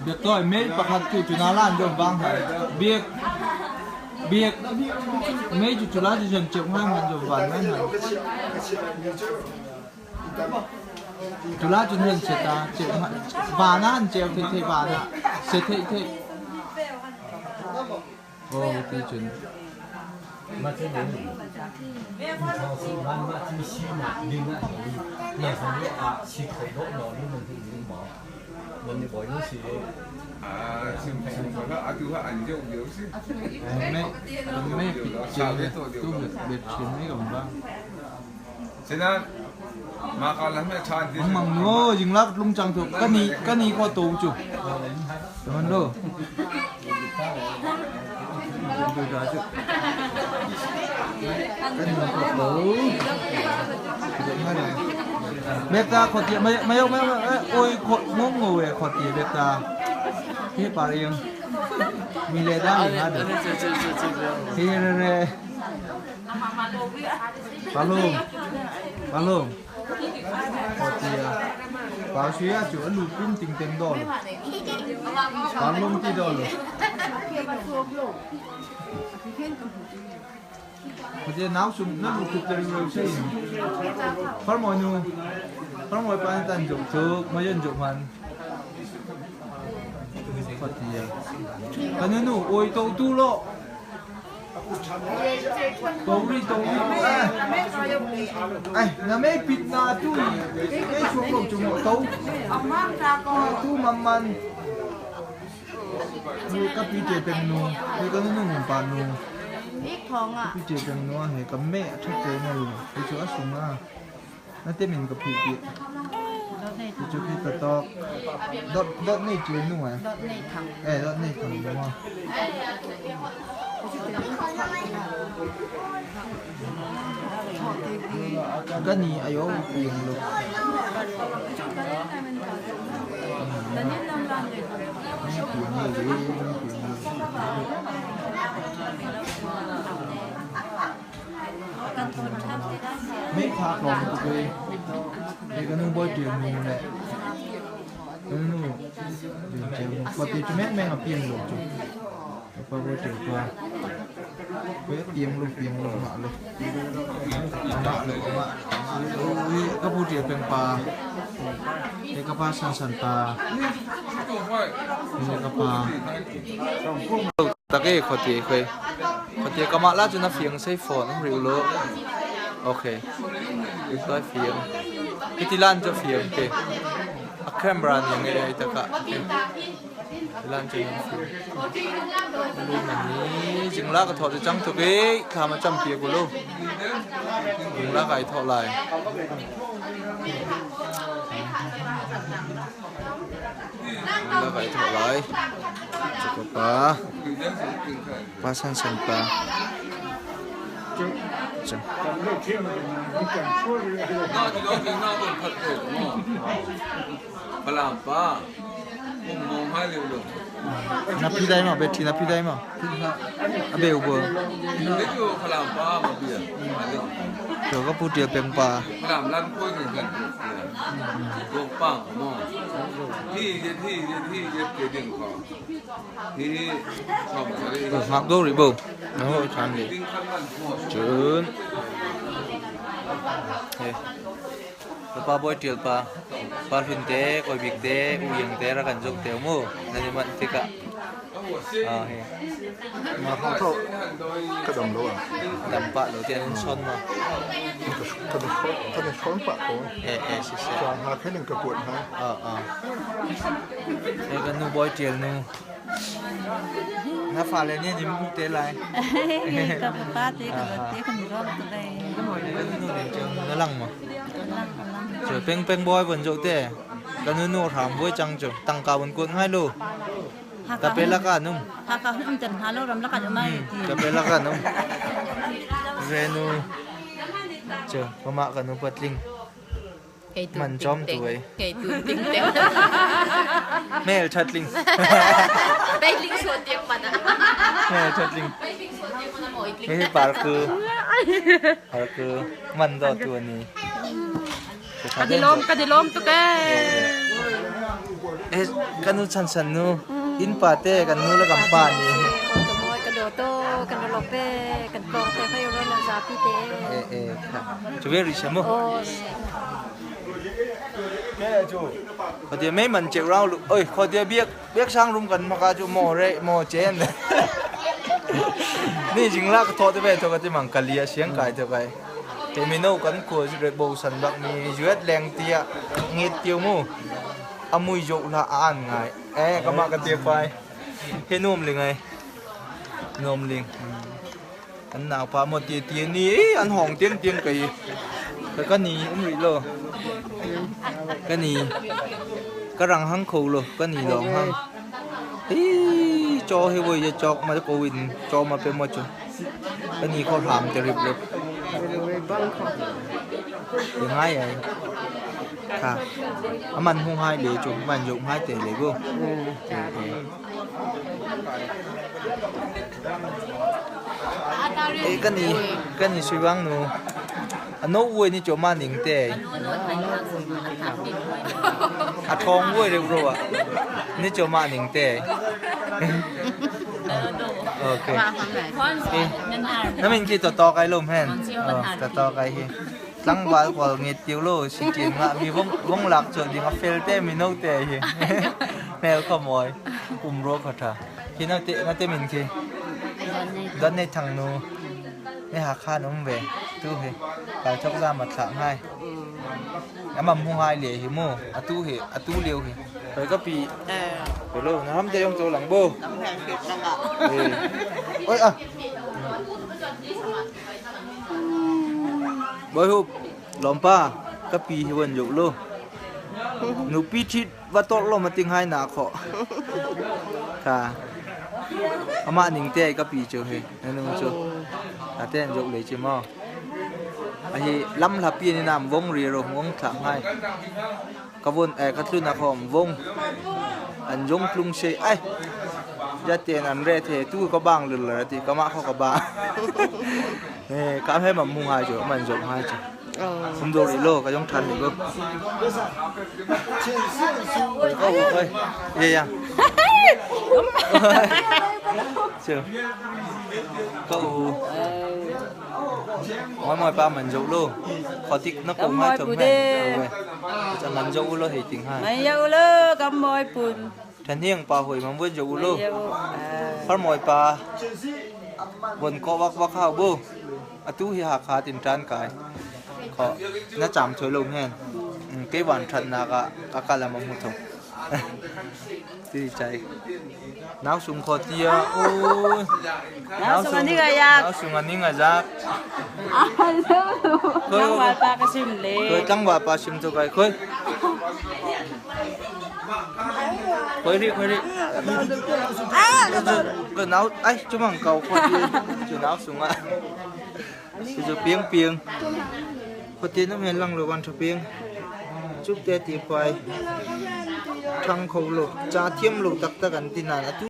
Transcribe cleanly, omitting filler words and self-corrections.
Biak toi mei pakhat cu cuna lan jom bang hai. Biak biak mei cu cula cu jon cheu ngai man jom van ngai man. Cula cu hon se ta cheu van ah an cheu thei thei van ah se thei thei. Oh ti cun. Mang no jing lak lung chang tu kani kani ko to chu. Man lo. Beta khotia mai mai mai oi khot ngong ngồi khotia beta he paring mi le da li ha de he re re palung palung khotia pa suya chu lu pin ting teng dol palung ti dol Khotia nau sum na lu khup tering lo sei far moi nu far moi pan tan juk chu mayon juk man khotia kan nu oi to tu lo to ri to ri ai na me pit na tu cái xuống lồng chung to tu mam man Nu ka pi te peng nu he ka nu ngun pa nu pi te peng nu he ka me tha te na lu ti chu a sung a na te min ka phi pi ti chu khi ka tok dot dot nei che nu a eh dot nei thang nu a ka ni ayo piang lu Mấy thác lòng của tôi thì cái nu bôi tiền nu này cái nu tiền tiền qua tiền cho mẹ mẹ học tiền rồi chú qua bôi tiền qua với tiền luôn tiền luôn mà luôn mà luôn mà ก็พูดเรียเป็นปลาเอกปลาสันสันปลาเอกปลาตะกี้ขอตีเคยขอตีก็มาล่าจนน่าเฟียงใช้ฝนริวโลโอเคอีกตัวเฟียงพิธีลั่นจะเฟียงเกอะแคมรานี่ไงไอ้ตะกะลั่นจะยังเฟียงลูกมันนี้จึงลากกระถอดจะจังทุกเอ้ข้ามาจำเปียกูลูกจึงลากไอ้ถอดลายลากไอ้ถอดลายจะกปลาปลาสันสันปลาจัง Na pi dai ma beti na pi dai ma a beu bo cho ka pu tiel peng pa ngak do ri bo na ho chan li chun he pa boy tiel pa pa hlun te koi bik te u yang te ra kan jok te mu na ni man tika à he มาห้องเท่าก็ดำแล้วอ่ะ dam pa lo tian son ma ก็ได้ก็ได้ช้อนปะโอ้ e e si si จางหาแค่หนึ่งกระปวดฮะ ờ ờ đây cái nu boy tiel nu na fa le ni ni mu te lai กับป้าเต้กับเต้คนรอบตัวใด cái nu ni chang na lang ma ลังลัง chờ peng peng boy vẫn dỗ tê cái nu nu thảm với chăng chờ tăng cao vẫn cuốn ngay lu ta pe la ka num หากเขาอุ้มจันหาโลรำละกันไม่ที ta pe la ka num re nu chờ có mạ ka nu patling มันจอมตัวเอง ไก่ตูนติ้งเต็ง mẹ chatling ไปลิงสวนเตียงมันอ่ะ Thatling. Hi parku. Parku man do tu ani. Kan i lawm kan i lawm tuk ee. Eh kanu chan chan nu inn pa te kan nu le kan pa ni. Ka do to kan lo pe kan tong te phai ro na zapi te. Eh eh chu ve ri shamu. Kho dia mấy mình chịu rau lụ ơi kho dia biết biết sang rung gần mà cả chú mò rễ mò chén ni chính là thọ thế về cho cái mảng cà xiếng cái cho cái thế mình nấu cắn của rồi bầu sần bạc mi duyết leng tia nghe tiêu mu amui dụ là ăn ngài eh các bạn cái tiêu phai thế nôm liền này nôm liền anh nào phá một tia tia ní anh hỏng tiếng tiếng kỳ cái cái ní cũng bị lo cái ní cái răng hăng khô lo cái ní lòng hăng ý cho hay vừa cho mà cô win cho mà bên một chỗ cái ní khó làm cho rịp rịp tiếng hai vậyค่ะอามันหงhai để chúng mình dùng hai tể lấy vô เอ้กันนี่กันนี่สุยวังหนูอันโน้วยนี่จมาหนิงเตอะทองวยเร็วรัวนี่จมาหนิงเตโอเคน้ำมันคือต่อต่อไกลลมแห่นต่อต่อไกลเฮตั้งวาลกว่าเงติวโลสิจินละมีวงวงหลักจนดีมาเฟลเต้มีนกเตเฮแมวขโมยอุ้มรัวขอท่าที่นั่นเตนั่นเตมินคือด้านในทางนูในหาค่าน้องเวตู้เฮไปชกซามาถามให้แล้วมันมุ่งให้เหลี่ยหิโมอะตู้เฮอะตู้เลียวเฮไปก็ปีไปโลน้ำจะยงโจหลังโบเอ้ยอ่ะบอยฮุบลอมป้าก็ปีเฮวันอยู่โลหนูปีชิดว่าตกลงมาติงให้หนาขอค่ะอามาหนิงเต้ก็ปีเจอเฮนั่นนึงเจออาเต้นยกเลยจิมอไอ้ลำลับปีนี่นำวงเรียรวงถามให้กระวนเอกระตุ้นนะของวงอันยงปรุงเชยไอ้ยัดเตียนอันเรเทตู้ก็บางหรืออะไรตีก็มาเข้ากับบางนี่ก็ให้มันมุ่งหายจูมันจบหายจูผมดูรีโลก็ยังทันอยู่ก็ก็โอ้ยยังเจ้าก็我咪把民族咯，可啲nó cũng hay thường hay，就民族咯係定係。没有咯，咁爱半。陈兴把回มันวนอยู่咯，พระมวยปลาบนก็วักวักข้าวบูอตู้ฮิหาคาตินจานกายขอน่าจำช่วยลมแห้งเกี่วันทันนากะกะกะละมังมุทงดีใจน้าวสูงขอเตียโอ้ย น้าวสูงอันนี้ก็ยาก น้าวสูงอันนี้ก็ยาก ตั้งว่าปลากระชิมเลย เคยตั้งว่าปลาชิมตัวไก่เคยเคยดิเคยดิก็น้าวไอ้จุมังเก่าขอเตียจุน้าวสูงอ่ะจะเปียงเปียงขอเตียน้ำเห็นลังหรือวันทะเปียงจุ๊บเตตีไปทั้งเขาลูกจ่าเทียมลูกตักตะกันที่นาน